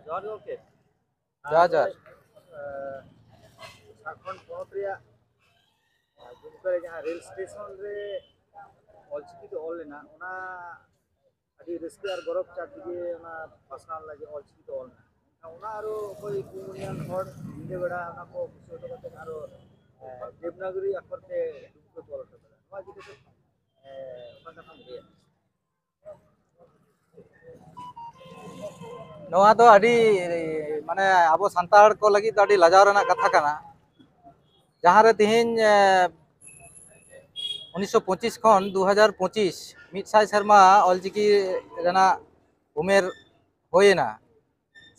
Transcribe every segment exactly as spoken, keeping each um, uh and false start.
ᱡᱚᱦᱟᱨ ᱜᱮ ᱜᱚᱢᱠᱮ᱾ ᱡᱚᱦᱟᱨ, ᱡᱚᱦᱟᱨ᱾ ᱟᱨ, ᱮ, ᱡᱷᱟᱲᱠᱷᱚᱸᱰ ᱯᱚᱱᱚᱛ ᱨᱮᱭᱟᱜ, ᱮ, ᱫᱩᱢᱠᱟ ᱨᱮ ᱡᱟᱦᱟᱸ ᱨᱮᱞ ᱥᱴᱮᱥᱚᱱ ᱨᱮ ᱚᱞᱪᱤᱠᱤ ᱛᱮ ᱚᱞ ᱞᱮᱱᱟ, ᱚᱱᱟ ᱟᱹᱰᱤ ᱨᱟᱹᱥᱠᱟᱹ ᱟᱨ ᱜᱚᱨᱚᱵᱽ ᱪᱟᱞ ᱛᱮᱜᱮ ᱚᱱᱟ ᱯᱟᱥᱱᱟᱣ ᱞᱟᱹᱜᱤᱫ ᱚᱞᱪᱤᱠᱤ ᱛᱮ ᱚᱞ ᱞᱮᱱᱟ᱾ ᱚᱱᱟ ᱟᱨᱚ ᱚᱠᱚᱭ ᱠᱩᱢᱩᱴ ᱧᱟᱢ ᱦᱚᱲ ᱧᱤᱫᱟᱹ ᱵᱮᱲᱟ ᱚᱱᱟ ᱠᱚ ᱠᱩᱥᱤ ᱦᱚᱴᱚ ᱠᱟᱛᱮ ᱟᱨᱚ, ᱮ, ᱫᱮᱵᱽᱱᱟᱜᱚᱨᱤ ᱟᱠᱷᱚᱨ ᱛᱮ ᱫᱩᱢᱠᱟ ᱠᱚ ᱚᱞ ᱦᱚᱴᱚ ᱠᱟᱫᱟ᱾ ᱱᱚᱣᱟ ᱤᱫᱤ ᱠᱟᱛᱮ, ᱮ, ᱚᱠᱟ ᱠᱟᱛᱷᱟᱢ ᱞᱟᱹᱭᱟ? ᱱᱚᱣᱟ ᱫᱚ ᱟᱹᱰᱤ, ᱢᱟᱱᱮ, ᱟᱵᱚ ᱥᱟᱱᱛᱟᱲ ᱠᱚ ᱞᱟᱹᱜᱤᱫ ᱫᱚ ᱟᱹᱰᱤ ᱞᱟᱡᱟᱣ ᱨᱮᱱᱟᱜ ᱠᱟᱛᱷᱟ ᱠᱟᱱᱟ, ᱡᱟᱦᱟᱸ ᱨᱮ ᱛᱮᱦᱮᱧ, ᱮ, ᱩᱱᱤᱥᱥᱚ ᱯᱚᱸᱪᱤᱥ ᱠᱷᱚᱱ ᱫᱩ ᱦᱟᱡᱟᱨ ᱯᱚᱸᱪᱤᱥ ᱢᱤᱫ ᱥᱟᱭ ᱥᱮᱨᱢᱟ ᱚᱞᱪᱤᱠᱤ ᱨᱮᱱᱟᱜ ᱩᱢᱮᱨ ᱦᱩᱭᱮᱱᱟ᱾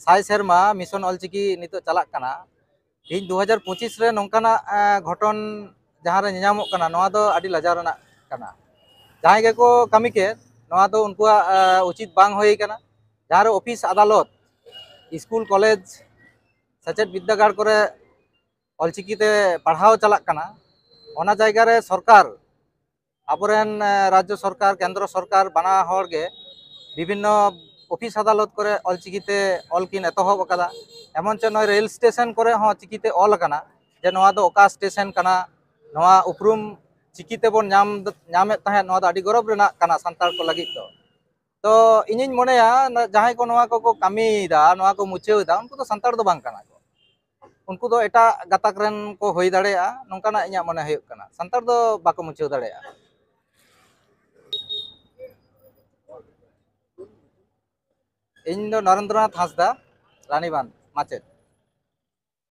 ᱥᱟᱭ ᱥᱮᱨᱢᱟ ᱢᱤᱥᱚᱱ ᱚᱞᱪᱤᱠᱤ ᱱᱤᱛᱚᱜ ᱪᱟᱞᱟᱜ ᱠᱟᱱᱟ᱾ ᱛᱮᱦᱮᱧ ᱫᱩ ᱦᱟᱡᱟᱨ ᱯᱚᱸᱪᱤᱥ ᱨᱮ ᱱᱚᱝᱠᱟᱱᱟᱜ, ᱮ, ᱜᱷᱚᱴᱚᱱ ᱡᱟᱦᱟᱸ ᱨᱮ ᱧᱮᱧᱟᱢᱚᱜ ᱠᱟᱱᱟ, ᱱᱚᱣᱟ ᱫᱚ ᱟᱹᱰᱤ ᱞᱟᱡᱟᱣ ᱨᱮᱱᱟᱜ ᱠᱟᱱᱟ᱾ ᱡᱟᱦᱟᱸᱭ ᱜᱮᱠᱚ ᱠᱟᱹᱢᱤ ᱠᱮᱫ, ᱱᱚᱣᱟ ᱫᱚ ᱩᱱᱠᱩᱣᱟᱜ, ᱮ, ᱩᱪᱤᱛ ᱵᱟᱝ ᱦᱩᱭ ᱠᱟᱱᱟ᱾ ᱡᱟᱦᱟᱸ ᱨᱮ ᱚᱯᱷᱤᱥ, ᱟᱫᱟᱞᱚᱛ, ᱥᱠᱩᱞ, ᱠᱚᱞᱮᱡᱽ, ᱥᱮᱪᱮᱫ ᱵᱤᱫᱽᱫᱟᱹᱜᱟᱲ ᱠᱚᱨᱮ ᱚᱞᱪᱤᱠᱤ ᱛᱮ ᱯᱟᱲᱦᱟᱣ ᱪᱟᱞᱟᱜ ᱠᱟᱱᱟ, ᱚᱱᱟ ᱡᱟᱭᱜᱟ ᱨᱮ ᱥᱚᱨᱠᱟᱨ, ᱟᱵᱚᱨᱮᱱ, ᱮ, ᱨᱟᱡᱽᱡᱚ ᱥᱚᱨᱠᱟᱨ, ᱠᱮᱱᱫᱨᱚ ᱥᱚᱨᱠᱟᱨ, ᱵᱟᱱᱟ ᱦᱚᱲ ᱜᱮ ᱵᱤᱵᱷᱤᱱᱱᱚ ᱚᱯᱷᱤᱥ ᱟᱫᱟᱞᱚᱛ ᱠᱚᱨᱮ ᱚᱞᱪᱤᱠᱤ ᱛᱮ ᱚᱞ ᱠᱤᱱ ᱮᱛᱚᱦᱚᱵ ᱟᱠᱟᱫᱟ᱾ ᱮᱢᱚᱱ ᱪᱮᱫ ᱱᱚᱜᱼᱚᱭ ᱨᱮᱞ ᱥᱴᱮᱥᱚᱱ ᱠᱚᱨᱮ ᱦᱚᱸ ᱪᱤᱠᱤ ᱛᱮ ᱚᱞ ᱟᱠᱟᱱᱟ ᱡᱮ ᱱᱚᱣᱟ ᱫᱚ ᱚᱠᱟ ᱥᱴᱮᱥᱚᱱ ᱠᱟᱱᱟ, ᱱᱚᱣᱟ ᱩᱯᱨᱩᱢ ᱪᱤᱠᱤ ᱛᱮᱵᱚᱱ ᱧᱟᱢ, ᱧᱟᱢᱮᱫ ᱛᱟᱦᱮᱸᱫ, ᱱᱚᱣᱟ ᱫᱚ ᱟᱹᱰᱤ ᱜᱚᱨᱚᱵᱽ ᱨᱮᱱᱟᱜ ᱠᱟᱱᱟ ᱥᱟᱱᱛᱟᱲ ᱠᱚ ᱞᱟᱹᱜᱤᱫ ᱫᱚ᱾ ᱛᱚ ᱤᱧᱤᱧ ᱢᱚᱱᱮᱭᱟ, ᱱᱟ-, ᱡᱟᱦᱟᱸᱭ ᱠᱚ ᱱᱚᱣᱟ ᱠᱚᱠᱚ ᱠᱟᱹᱢᱤᱭᱮᱫᱟ, ᱱᱚᱣᱟ ᱠᱚ ᱢᱩᱪᱷᱟᱹᱣ ᱮᱫᱟ, ᱩᱱᱠᱩ ᱫᱚ ᱥᱟᱱᱛᱟᱲ ᱫᱚ ᱵᱟᱝ ᱠᱟᱱᱟ ᱠᱚ᱾ ᱩᱱᱠᱩ ᱫᱚ ᱮᱴᱟᱜ ᱜᱟᱛᱟᱠ ᱨᱮᱱ ᱠᱚ ᱦᱩᱭ ᱫᱟᱲᱮᱭᱟᱜᱼᱟ, ᱱᱚᱝᱠᱟᱱᱟᱜ ᱤᱧᱟᱹᱜ ᱢᱚᱱᱮ ᱦᱩᱭᱩᱜ ᱠᱟᱱᱟ᱾ ᱥᱟᱱᱛᱟᱲ ᱫᱚ ᱵᱟᱠᱚ ᱢᱩᱪᱷᱟᱹᱣ ᱫᱟᱲᱮᱭᱟᱜᱼᱟ᱾ ᱤᱧ ᱫᱚ ᱱᱚᱨᱮᱱᱫᱨᱚᱱᱟᱛᱷ ᱦᱟᱸᱥᱫᱟ, ᱨᱟᱱᱤᱵᱟᱸᱫᱷ, ᱢᱟᱪᱮᱫ᱾